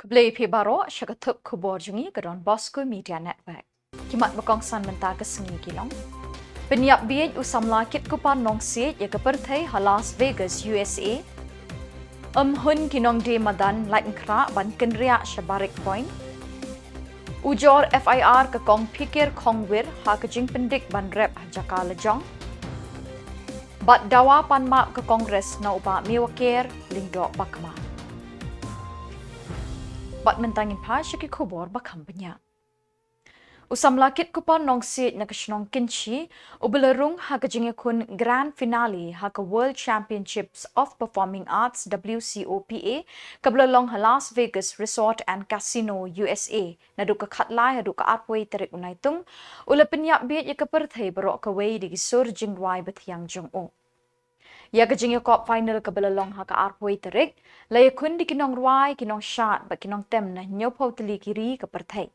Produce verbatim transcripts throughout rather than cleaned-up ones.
Khublei phi baroh sha ka thup khubor jong ngi ka Don Bosco Media Network. Ki mat ba kongsan mynta ka sngi ki long: Pynïap bieit u samla kit kupar nongsiej ïa ka pyrthei ha Las Vegas, U S A. Ym hun ki nongdie madan Laitumkhrah ban kynriah sha Barrack Point. Ujor F I R ka kong Fikir Khongwir ha ka jingpyndik ban rep ha jaka lajong. Bad dawa pan map ka Congress na u Bah Mewakher Lyngdoh Bakma. Bad mynta ngin phai sha ki khubor ba kham bniah. U samla kit kupar nongsiej na ka shnong Kynshi, uba la rung ha ka jingïakhun grand finale ha ka World Championships of Performing Arts, W C O P A, kaba la long ha Las Vegas Resort and Casino, U S A, naduh ka khatlai haduh ka arphew tarik u Naitung, u la pynïap bieit ïa ka pyrthei baroh kawei da ki sur jingrwai bathiang jong u. Ïa ka jingïakop final kaba la long ha ka arphew tarik, la ïakhun da ki nongrwai, ki nongshad bad ki nongtem na hynñiewphew tylli ki ri ka pyrthei.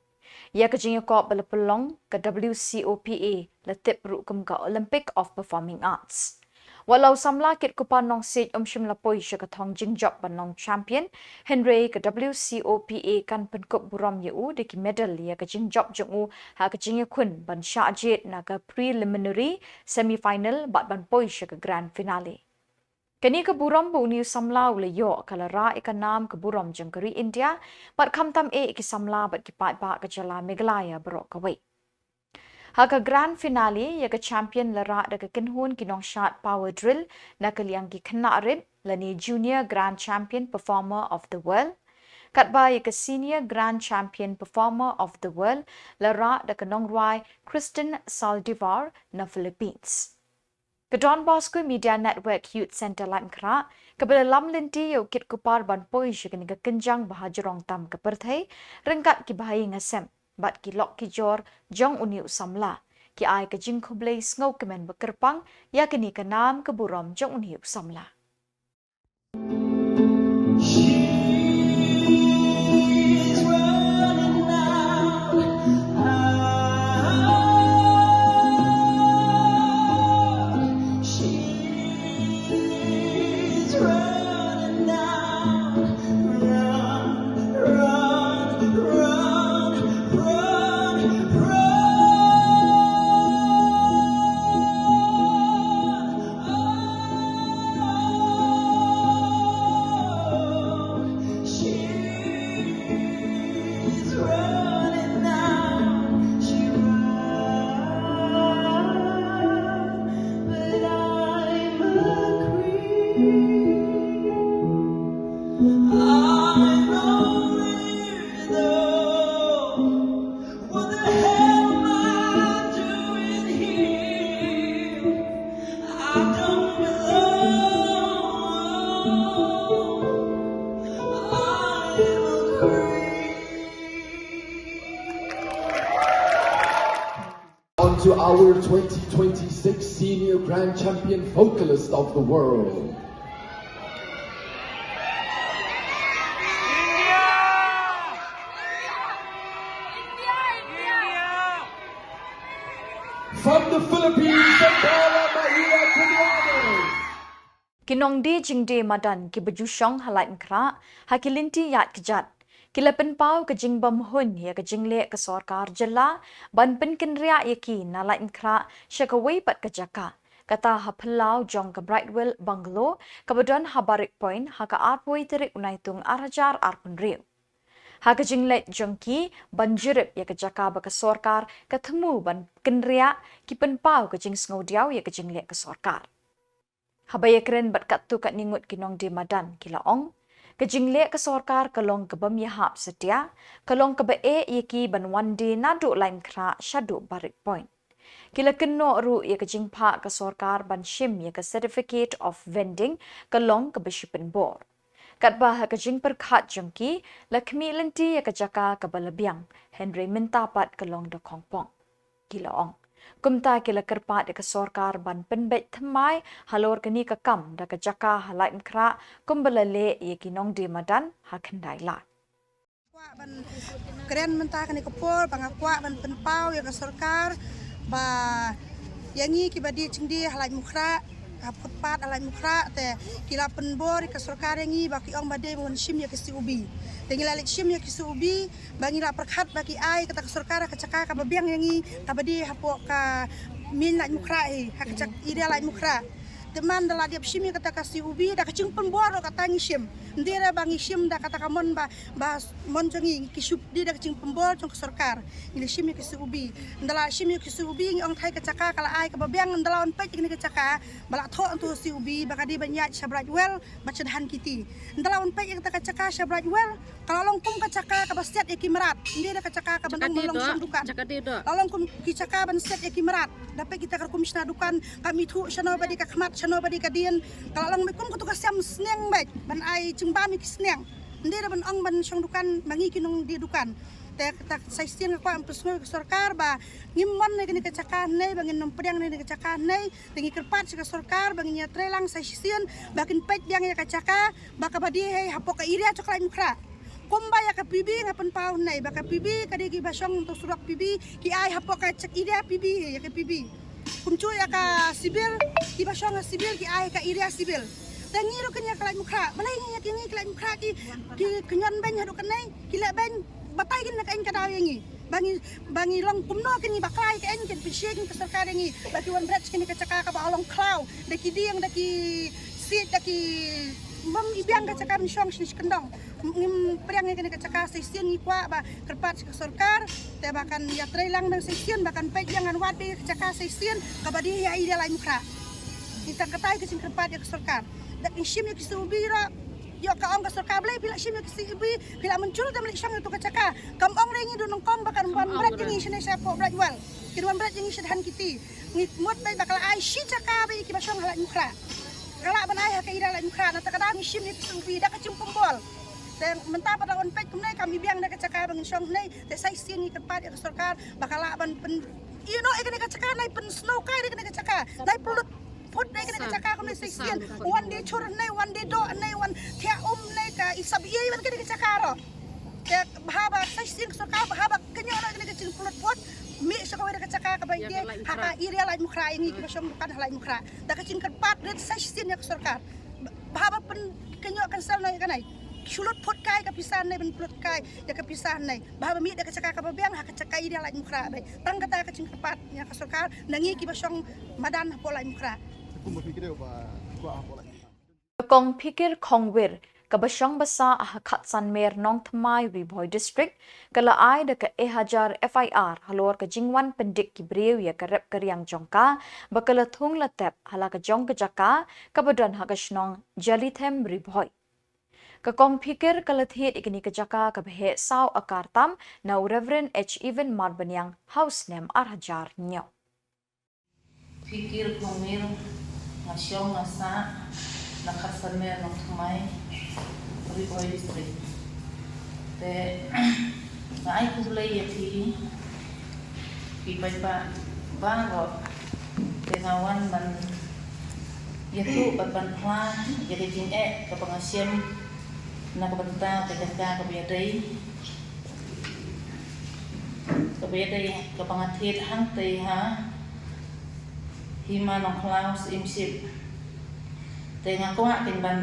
Ïa ka jingïakop ba la pynlong ka W C O P A, la tip ruh kum ka Olympic of Performing Arts. Wat la u samla kit kupar nongsiej um shym la poi sha ka thong jingjop ban long champion, hynrei ka W C O P A kan pynkup burom ïa u da ki medal ïa ka jingjop jong u ha ka jingïakhun ban shah jied na ka preliminary, semi-final bad ban poi sha ka grand finale. Kane ka burom ba une u samla u la ïoh ka la rah ïa ka nam ka burom jong ka ri India, bad khamtam eh ïa ki samla bad ki paidbah ka jylla Meghalaya baroh kawei. Ha ka grand finale, ïa ka champion la rah da ka kynhun ki nongshad Power Drill na ka liang ki khynnah rit, lane Junior Grand Champion Performer of the World. Katba ïa ka Senior Grand Champion Performer of the World la rah da ka nongrwai Kristen Zaldivar na Philippines. Ka Don Bosco Media Network Youth Centre Laitumkhrah, kaba la lam lynti ïa u kit kupar ban poi sha kane ka kynjang ba ha jrong tam ka pyrthei, ryngkat ki bahaïing hasem bad ki lok ki jor jong une u samla, ki ai ka jingkhublei sngewkmen ba kyrpang ïa kane ka nam ka burom jong une u samla. She's running out. She's running out. Run, run, run, run, run. She's running now. She runs, but I'm a creep. I'm a weirdo. What the hell am I doing here? I don't belong. I am a creep. On to our twenty twenty-six Senior Grand Champion Vocalist of the World. From the Philippines, Sandala Maia Quiñones. Ki nongdie jingdie madan kiba ju shong ha Laitumkhrah ha ki lynti ïaid kjat, ki la pynpaw ka jingbymhun ïa ka jingleh ka sorkar jylla ban pynkynriah ïa ki na Laitumkhrah sha kawei pat ka jaka, kata ha phyllaw jong ka Brightwell Bungalow kaba don ha Barrack Point ha ka arphew tarik u Naitung ar hajar arphew hynriew. Ha ka jingleit jong ki ban jurip ïa ka jaka ba ka sorkar ka thmu ban kynriah, ki pynpaw ka jingsngewdiaw ïa ka jingleh ka sorkar. Haba ïakren bad katto katne ngut ki nongdie madan, ki la ong, ka jingleh ka sorkar ka long kaba ym ïahap satia, ka long kaba eh ïa ki ban wan die naduh Laitumkhrah shaduh Barrack Point. Ki la kynnoh ruh ïa ka jingphah ka sorkar ban shim ïa ka certificate of vending ka long kaba shipynbor. Katba ha ka jingpyrkhat jong ki, la khmih lynti ïa ka jaka kaba la biang, hynrei mynta pat ka long da khongpong, ki la ong. Kumta ki la kyrpad ïa ka sorkar ban pynbeit thymmai halor kane ka kam da ka jaka ha Laitumkhrah kumba la leh ïa ki nongdie madan ha Khyndailad. Kwah ban kren mynta kane ka por ba nga kwah ban pynpaw ïa ka sorkar ba ïa ngi kiba die jingdie ha Laitumkhrah Ka putpat ha Laitumkhrah te ki la pynbor ïa ka sorkar ïa ngi ba ki ong ba dei ban shim ïa ki C O B. Te ngi la leit shim ïa ki C O B ba ngi la pyrkhat ba ki ai kata ka sorkar ka jaka kaba biang ïa ngi kaba dei hapoh ka mine Laitumkhrah hi ha ka jaka area Laitumkhrah. Te man da la dep shim ïa kata ka C O B da ka jingpynbor ruh kata ngi shim. Ym dei re ba ngi shim da kata ka mon ba ba mon jong ngi ki shu dei da ka jingpynbor jong ka sorkar. Ngi la shim ïa ka C O B. Ynda la shim ïa ka C O B ngi ong thai ka jaka ka la ai kaba biang, ynda la wan peit ïa kane ka jaka ba la thoh hangto C O B ba ka dei ban ïaid sha Brightwell bad sha Dhan Kiti. Ynda la wan peit ïa kata ka jaka sha Brightwell ka la long kum ka jaka kaba set ïa ki mrad. Ym dei da ka jaka kaba long shong dukan. La long kum ki jaka ban set ïa ki mrad. Da peit kita ka rukom shna dukan, kam ithuh shano ba dei ka khmat shano ba dei ka dien. Ka la long kum katu ka sem sneng beit ban ai jingbam ïa ki sneng. Ym dei da ban ong ban shong dukan ma ngi ki nongdie dukan. Te kata sa shisien nga kwah ban pynsngew ïa ka sorkar ba ngim mon ïa kane ka jaka hangne, ba ngin nym pdiang ïa kane ka jaka hangne. Te ngi kyrpad sha ka sorkar ba ngin ïatreilang sa shisien ba kin peit biang ïa ka jaka ba kaba dei hi hapoh ka area jong ka Laitumkhrah. Kumba ïa ka P B nga pynpaw hangne ba ka P B ka dei kiba shong hangto surok P B, ki ai hapoh ka jaka area P B hi ïa ka P B. Kumjuh ïa ka Civil, kiba shong ha Civil ki ai ka area Civil. Te ngi ruh kin ïa ka Laitumkhrah, balei ngi ïa ki, ngi ka Laitumkhrah ki, ki kynñion beiñ haduh kane, ki leh beiñ, batai kin na ka aiñ ka daw ïa ngi. Ba ngi, ba ngi long kumno kin, ngi bakla ïa ka aiñ, kin pynsngew kin ka sorkar ïa ngi ba ki wan bret kane ka jaka kaba long khlaw da ki dieng, da ki siej, da ki, bym i biang ka jaka ban shong shane shi kyndong. Ngim pdiang ïa kane ka jaka, sa shisien ngi kwah ba kyrpad sha ka sorkar te ba kan ïatreilang biang sa shisien, ba kan peit biang, ngan wad biang ïa ka jaka sa shisien kaba dei hi ha area Laitumkhrah. Ngi tang katai ka jingkyrpad ïa ka sorkar. Da ngi shim ïa ka C O B ruh, ïoh ka ong ka sorkar, balei phi la shim ïa ka C O B, phi la mynjur te ym leit shong ïa tu ka jaka. Kam ong re ngi dei nyngkong ba kan wan bret ïa ngi shane shapoh Brightwell, kin wan bret ïa ngi sha Dhan Kiti. Ngi mut beit ba ka la ai shi jaka beit ïa kiba shong ha Laitumkhrah. Ka lah ban ai ha ka area Laitumkhrah, nangta ka daw ngi shim ïa ka C O B da ka jingpynbor. Te mynta pat la wan peit kumne kam i biang da ka jaka ba ngin shong hangne. Te sa shisien ngi kyrpad ïa ka sorkar ba ka lah ban pyn, ïa no, ïa kane ka jaka nai pynsngew kai ïa kane ka jaka, nai pynlut phut ïa kane ka jaka kumne sa shisien. Wan die chur hangne, wan die doh hangne, wan thiah um hangne, ka i sap ïa wan kane ka jaka ruh. Te bha ba sa shisien ka sorkar bha ba kynnoh ïa kane ka jingpynlut phut, mih sha kawei da ka jaka kaba ïadei ha ka area Laitumkhrah ïa ngi kiba shong dukan ha Laitumkhrah. Da ka jingkyrpad rit sa shisien ïa ka sorkar. Bha ba pyn, kynnoh cancel noh ïa kane. Shu lut phut kai ka pisa hangne, ban pynlut kai ïa ka pisa hangne. Bha ba mih da ka jaka kaba biang ha ka jaka area Laitumkhrah beit. Tang kata ka jingkyrpad ïa ka sorkar na ngi kiba shong madan hapoh Laitumkhrah. Ka Kong Phikir Khongwir kaba shong basa ha Khatsanmer Nongthymmai, Ri Bhoi District, ka la ai da ka e hajar F I R halor ka jingwan pyndik ki briew ïa ka rep ka riang jong ka ba ka la thung la tep ha la ka jong ka jaka kaba don ha ka shnong Jalithem, Ri Bhoi. Ka Kong Phikir ka la thied ïa kane ka jaka kaba heh saw akar tam na u Reverend H Evan Marbaniang ha u snem ar hajar hynñiew. Phikir Khongwir, nga shong nga sah na Khatsanmer Nongthymmai, Ri Bhoi District. Te nga ai khublei ïa phi, phi paidbah baroh. Te nga wan ban ïathuh bad ban phla ïa ka jingeh kaba nga shem na ka bynta ka jaka kaba ïadei, kaba ïadei, kaba nga thied hangtei ha Hima Nongkhlaw Syiemship. Te nga kwah kein ban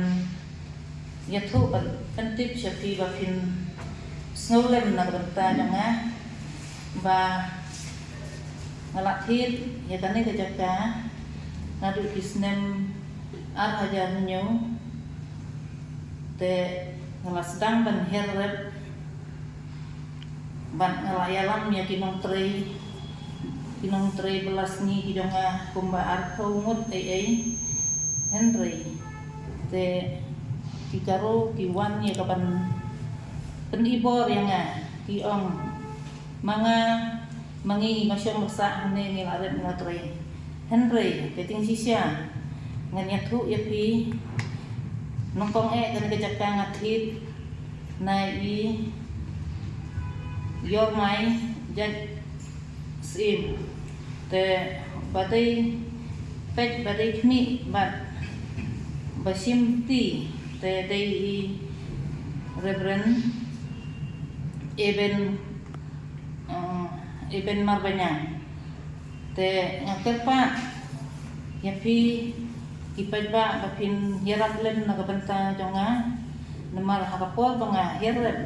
ïathuh ban pyntip sha phi ba phin sngewlem na ka bynta jong nga ba nga la thied ïa kane ka jaka naduh ki snem ar hajar hynñiew. Te nga la sdang ban hiar rep bad nga la ïalam ïa ki nongtrei, ki nongtrei bylla sngi ki jong nga kumba arphew ngut ei ei. Hynrei te ki karo ki wan ïa ka ban pynibor ïa nga, ki ong ma nga, ma ngi, ma shong ma sah hangne ngi la rep ngi la trei. Hynrei ka jingshisha ngan ïathuh ïa phi, nyngkong eh kane ka jaka nga thied na i Ïor Mai jait Syiem. Te ba dei peit ba dei khmih bad ba shim ti te dei i Reverend Eben, eh, Eben Marbaniang. Te nga kyrpad ïa phi Ki paidbah ba phin ïarap lem na ka bynta jong nga, namar ha ka por ba nga hiar lem,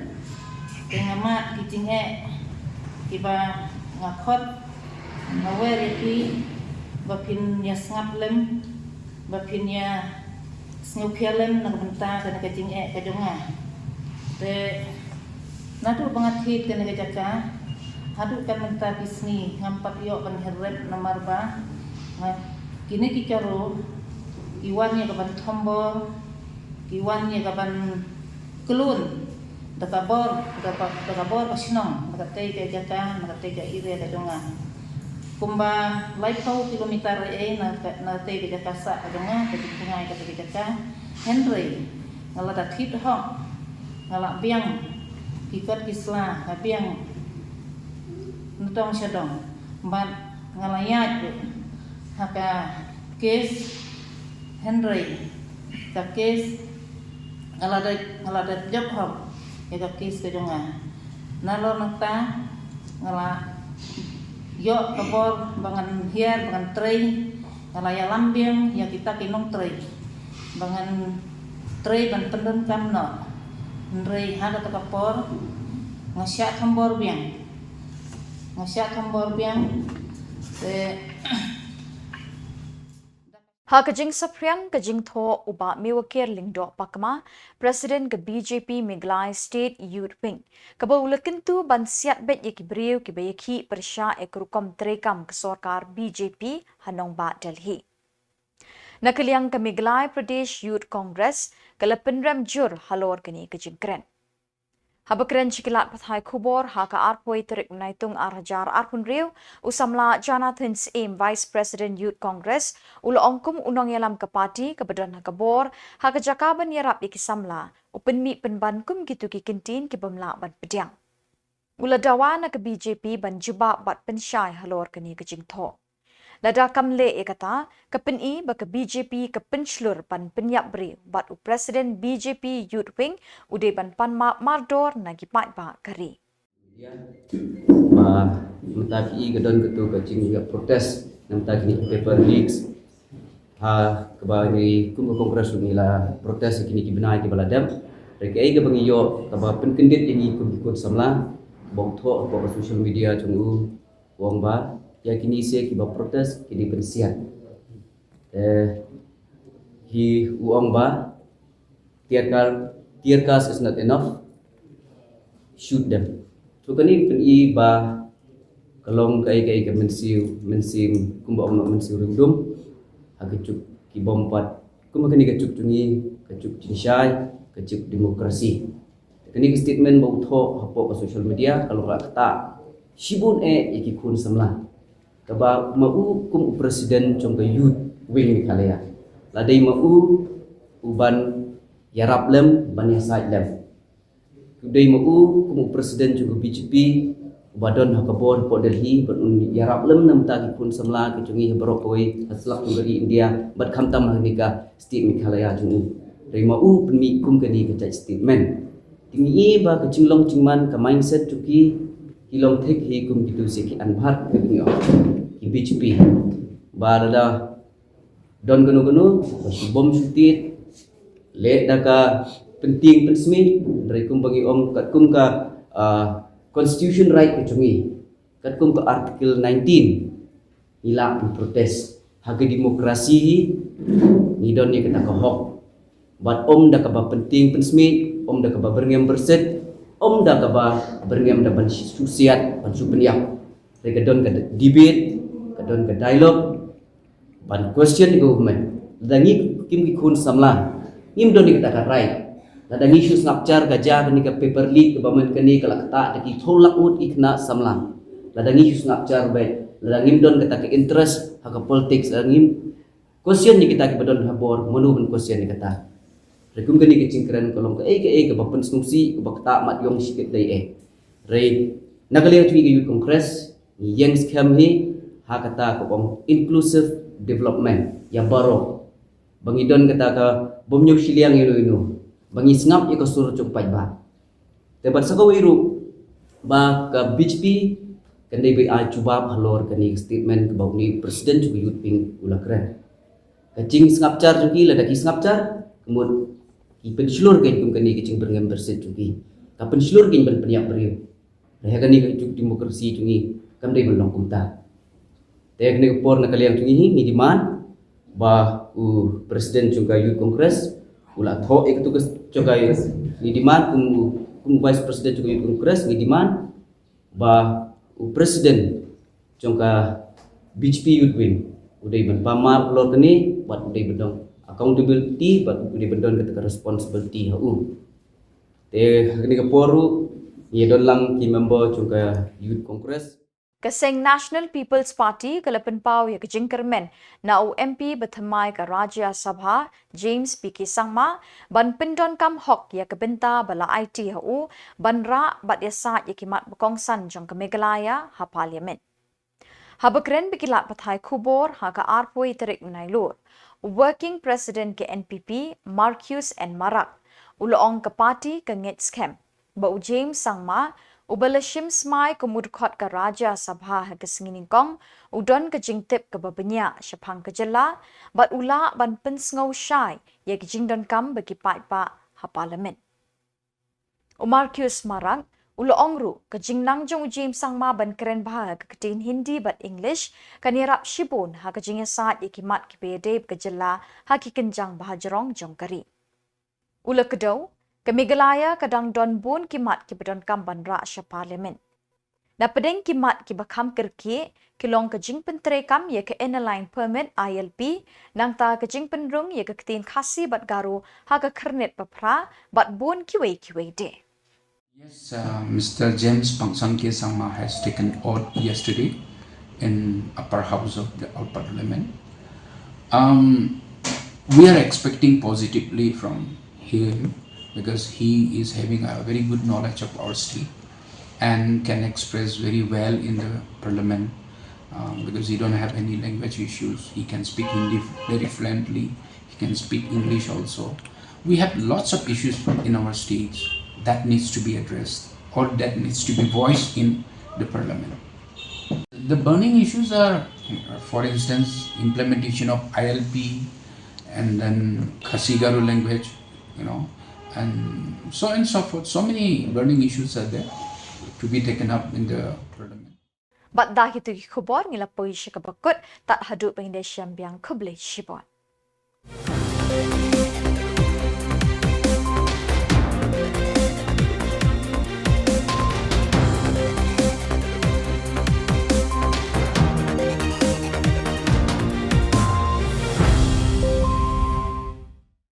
te nga mad ki jingeh kiba nga khot, nga wer ïa phi ba phin ïa sngap lem, ba phin ïa sngewkhia lem na ka bynta kane ka jingeh ka jong nga. Te naduh ba nga thied kane ka jaka haduh kan mynta ki sngi ngam pat ïoh ban hiar lem namar ba nga, kine ki karo ki wan ïa ka ban thombor, ki wan ïa ka ban klun da ka bor, da ka, da ka bor ka shnong, da katei ka jaka, da katei ka area ka jong nga. Kumba laiphew kilometer ei na ka, na katei ka jaka sah ka jong nga, ka jingtngai katei ka jaka. Hynrei nga la da thied hok, nga la biang ki kot ki sla, nga biang na dong sha dong. Bad nga la ïaid ha ka case, hynrei ka case nga la da, nga la da jop hok ïa ka case ka jong nga. Nalor nangta nga la ïoh ka bor ba ngan hiar, ba ngan trei, nga la ïalam biang ïa kita ki nongtrei ba ngan trei ban pyndonkam noh. Hynrei ha kata ka por nga shah thombor biang. Nga shah thombor biang. Te Ha ka jingsaphriang ka jingthoh u Bah Mewakir Lyngdoh Pakma, President ka B J P Meghalaya State Youth Wing, kaba u la kyntu ban siat beit ïa ki briew kiba ïakhih pyrshah ïa ka rukom treikam ka sorkar B J P ha nongbah Delhi. Na ka liang ka Meghalaya Pradesh Youth Congress ka la pynrem jur halor kane ka jingkren. Haba kren sha ki lad pathai khubor ha ka arphew tarik Naitung ar hajar arphew hynriew, u samla Jonathan Syiem, Vice President Youth Congress, u la ong kum u nongïalam ka party kaba don ha ka bor, ha ka jaka ban ïarap ïa ki samla, u pynmih pynban kum kito ki kyntien ki bym lah ban pdiang. U la dawa na ka B J P ban jubab bad pynshai halor kane ka jingthoh. Lada kam leh ïa kata, ka pyni ba ka B J P ka pynshlur ban pynïap briew, bad u President B J P Youth Wing u dei ban pan map mardor na ki paidbah ka ri. Ba mynta phi i ka don kato ka jingïa protest na mynta kine ki paper leaks, ha kaba ngi kum ka Congress ngi la protest ïa kine ki bnai kiba la dep. Hynrei kaei kaba ngi ïoh kaba pynkyndit ïa ngi kum ki khun samla, ba u thoh hapoh ka social media jong u, u ong ba ïa kine se kiba protest ki dei ban siat. Eh, hi u ong ba tear gas, tear gas is not enough, shoot them. So kane ka pyni ba ka long kaei kaei ka mynsiem, mynsiem kumba ong noh, mynsiem riewdum ha ka juk ki bym pat, kumba kane ka juk jong ngi, ka juk jingshai, ka juk demokrasi. Kane ka statement ba u thoh hapoh ka social media ka long ka ktah shibun eh ïa ki khun samla. Kaba ma u kum u President jong ka Youth Wing Meghalaya, la dei ma u u ban ïarap lem, ban ïasaid lem. Dei ma u kum u President jong ka B J P uba don ha ka bor hapoh Delhi, ban un ïarap lem na bynta ki khun samla ki jong ngi ha baroh kawei ha slap jong ka ri India, bad khamtam ha kane ka state Meghalaya jong u. Dei ma u pynmih kum kane ka jait statement. Te ngi i ba ka jinglong jingman, ka mindset jong ki, ki long thik hi kum kito se ki anbhar, ki ngi ong ki B J P. Ba lada don kano kano ba shu bom shu tied, leh da ka pyntieng pynsmit, hynrei kumba ngi ong katkum ka, ah, constitution right ka jong ngi, katkum ka Article nineteen, ngi lah ban protest. Ha ka demokrasi hi ngi don ïa kata ka hok. Bad ym da kaba pyntieng pynsmit, ym da kaba byrngem byrsit, ym da kaba byrngem da ban shu siat, ban shu pynïap. Te ka don ka debate, ka don ka dialogue, ban question ïa ka government. Lada ngi kum ki khun samla ngim don ïa kata ka right, lada ngi shu sngap jar ka ja kane ka paper leak kaba mynta kane ka la ktah da ki phew lak ngut ki khynnah samla, lada ngi shu sngap jar beit, lada ngim don kata ka interest ha ka politics, lada ngim question ïa kita kiba don ha bor, mano ban question ïa kata? Hynrei kum kane ka jingkren ka long kaei kaei kaba pynsngewsih, kaba ktah mat ïong shikit dei eh. Hynrei na ka liang jong ngi ka Youth Congress ngi ïeng skhem hi ha kata ka ong inclusive development ïa baroh. Ba ngi don kata ka bym ñiew shiliang ïano ïano, ba ngi sngap ïa ka sur jong paidbah. Te bad sa kawei ruh ba ka B J P kan dei ba ai jubab halor kane ka statement kaba une u President jong ka Youth Wing u la kren. Ka jingsngap jar jong ki, lada ki sngap jar, ka mut ki pynshlur kein kum kane ka jingbyrngem byrsit jong ki. Ka pynshlur kein ban pynïap briew. Hynrei ha kane ka juk demokrasi jong ngi, kam dei ban long kumta. Te ha kane ka por na ka liang jong ngi hi, ngi demand ba u president jong ka Youth Congress u la thoh ïa katu ka jong ka, ngi demand kum u, kum u vice president jong ka Youth Congress, ngi demand ba u president jong ka B J P Youth Wing u dei ban pynmar halor kane, bad u dei ban don accountability, bad u dei ban don kata ka responsibility ha u. Te ha kane ka por ruh ngi don lang ki member jong ka Youth Congress. Ka seng National People's Party ka la pynpaw ïa ka jingkyrmen na u M P bathymmai ka Rajya Sabha, James P K Sangma, ban pyndonkam hok ïa ka bynta ba la aiti ha u ban rah bad ïasaid ïa ki mat bakongsan jong ka Meghalaya ha Parliament. Haba kren bad ki lad pathai khubor ha ka arphew tarik u Nailur, u Working President ka N P P, Marcuise N Marak, u la ong ka party ka ngeit skhem ba u James Sangma, uba la shim smai kum u dkhot ka Rajya Sabha ha ka sngi nyngkong, u don ka jingtip kaba bniah shaphang ka jylla, bad u lah ban pynsngew shai ïa ka jingdonkam ba ki paidbah ha Parliament. U Marcuise Marak u la ong ruh, ka jingnang jong u James Sangma ban kren bha ha ka ktien Hindi bad English kan ïarap shibun ha ka jingïasaid ïa ki mat kiba ïadei bad ka jylla ha ki kynjang ba hajrong jong ka ri. U la kdew, ka Meghalaya ka dang don bun ki mat kiba donkam ban rah sha Parliament. Na pdeng ki mat kiba kham kyrkieh, ki long ka jingpyntreikam ïa ka Inner Line Permit, I L P, nangta ka jingpynrung ïa ka ktien Khasi bad Garo ha ka Khyrnit Baphra, bad bun kiwei kiwei de. Yes, uh, Mister James Pangchang K Sangma has taken oath yesterday in upper house of the, our parliament. Um, we are expecting positively from him because he is having a very good knowledge of our state and can express very well in the parliament, um, because he don't have any language issues. He can speak Hindi very fluently. He can speak English also. We have lots of issues in our states that needs to be addressed or that needs to be voiced in the parliament. The burning issues are, for instance, implementation of I L P and then Khasi Garo language, you know, and so on and so forth. So many burning issues are there to be taken up in the parliament. Bad da kitu ki khubor ngi la poi sha kaba kut, tad haduh ban ïashem biang, khublei shibun.